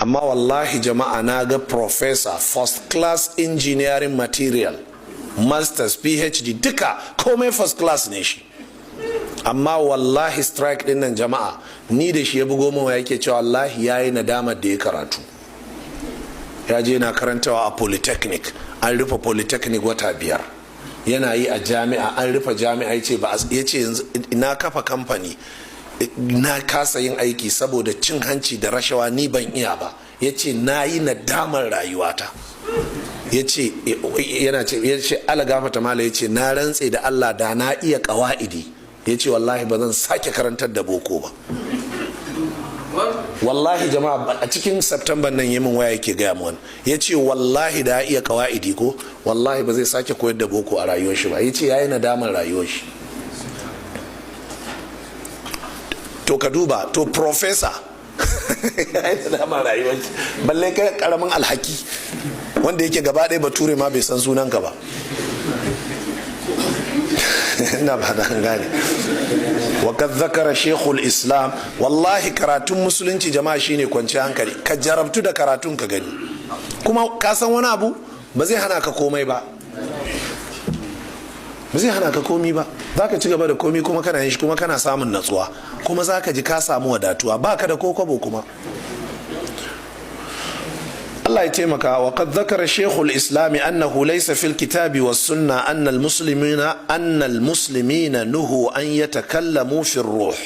Amma wallahi jama'a, na ga professor, first class engineering material, masters, PhD, duka komai first class ne shi. Amma wallahi strike din nan jama'a, ni da shi ya bugo mawa yake cewa wallahi ya yi nadamar da ya karatu. Ya je na karantawa a polytechnic, an rufe polytechnic wata 5. Yana yi a jami'a, an rufe jami'a. Ya ce ya ce na kafa kamfani, na kasa yin aiki saboda cin hanci da rashawa, ni ban iya ba. Ya ce na yi nadamar rayuwata. Ya ce yana ce, ya ce ala gafata mala, ya ce na rantse da Allah da na iya kawa'idi, ya ce wallahi ba zan sake karantar da boko ba. Wallahi jama'a, a cikin September nan yi min waya yake gaya min, ya ce wallahi da ya iya kawa'idi ko, wallahi ba zai sake koyar da boko a rayuwar shi ba. Ya ce ya yi nadamar rayuwar shi. To ka duba, to professor ya yi nadamar rayuwar shi, balle kai karamin alhaki wanda yake gaba ɗaya bature ma bai san sunanka ba. Ina ba da gane. وقد ذكر شيخ الإسلام. Wallahi karatun musulunci jama'a shine kwanci hankali. Ka jarabtu da karatun ka gani. Kuma ka san wani abu, ba zai hana ka komai ba, ba zai hana ka komi ba. Za ka ci gaba da komi kuma kana yin shi, kuma kana samun natsuwa, kuma za ka ji ka samu wadatuwa, ba ka da kokobo. Kuma Allah ya taimaka. وقد ذكر شيخ الإسلام أنه ليس في الكتاب والسنة أن المسلمين نهوا أن يتكلموا في الروح.